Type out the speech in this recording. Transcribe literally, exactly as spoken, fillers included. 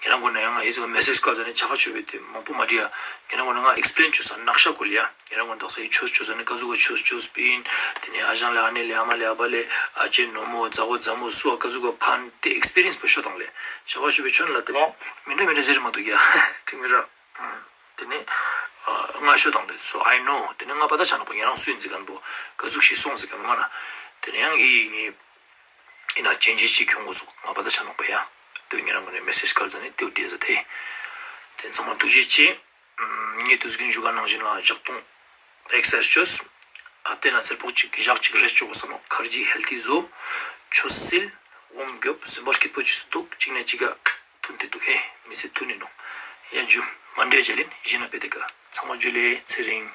ཉེ་རང་ངོ་ན་ཡང་ང་ཨི་ཟུག་མེ་སེཇ་སྐལ་ཟ་ནེ་ཆ་ཁ་ཆོས་པའི་དེ་མང་པོ་མ་འདྲི་ཡ། ཉེ་རང་ངོ་ན་ང་ཨེགས་པི་ལེན་ཅོས་ས་ནག་ཤ་ཀུལ་ཡ། ཉེ་རང་ངོ་ན་དག་ས་ཨི་ཆོས་ཅོས་ས་ནེ་ཀ་ཟུག་ག་ཆོས་ཅོས་པིན། དེ་ནེ་ཨ་ཞང་ལེ་ཨ་ནེ་ལེ་ཨ་མ་ལེ་ཨ་བ་ལེ་ཨ་ཅེ་ནོ་མོ་ཛ་བོ་ཛ་མོ་སུ་བ་ཀ་ཟུག་ག་ཕན་ཏེ་ཨེགས་པི་རི་ཡེནས་པོ་ཤོད་དང་ལེ། ཆ་ཁ་ཆོས་པའི་ཆོན་ལ་དེ་ནེ་མི་འདྲ་མི་འདྲ་ཟེར་མ་འདུག་ཡ། ཁྲིག་མི་ར། དེ་ནེ་ང་ཤོད་དང་དེ་so I know དེ་ནེ་ང་པ་ད་ཆ་ནོག་པ་ཉེ་རང་སུ་ཡིན་ཟེར་ཁན་པོ་ཀ་ཟུག་ཞིག་སོང་ཟེར་ཁན་པོ་ང་ན། དེ་ནེ་ཡང་ངི་ངི་ཡིན་ན་ཅེན་ཇེས་ཅིག་ཁྱོང་གོ་སོག་ང་པ་ད་ཆ་ནོག་པ་ཡ། དེ་ཉེ་རང་ངོ་ནེ་མེ་སེཇ་སྐལ་ཟ་ནེ་དེའུ་བྲིས་ཟ་དེ། དེ་ཚང་མ་ཐུགས་རྗེ་ཆེ། ངས་དུས་རྒྱུན་ཞུ་ཁན་ནང་བཞིན་ལ་ཞག་སྟོང་ཨེགས་སར་སའིཛ་ཅོས། ཨ་དེ་ན་ཚེར་པོག་ཅིག་ཞག་ཅིག་རེས་ཅོ་གོ་ས་ནོག་ཁར་ཇི་ཧེལ་ཐི་བཟོ། ཆོས་སིལ། འོམ་རྒྱོབ་སེམས་པ་སྐྱིད་པོ་ཅིག་སུ་འདུག་ཅིག་ནེ་ཅིག་ག་མཐུན་ཏེ་འདུག་ཧེ། མི་ཚེ་མཐུན་ནི་ནོག་ཡ། ཇུ་མན་ཌེ་ཇེ་ལིན་ཞི་ན་པེ་ཏེ་ཀ་ཚང་མ་ཇུ་ལེ་ཚེ་རིང་།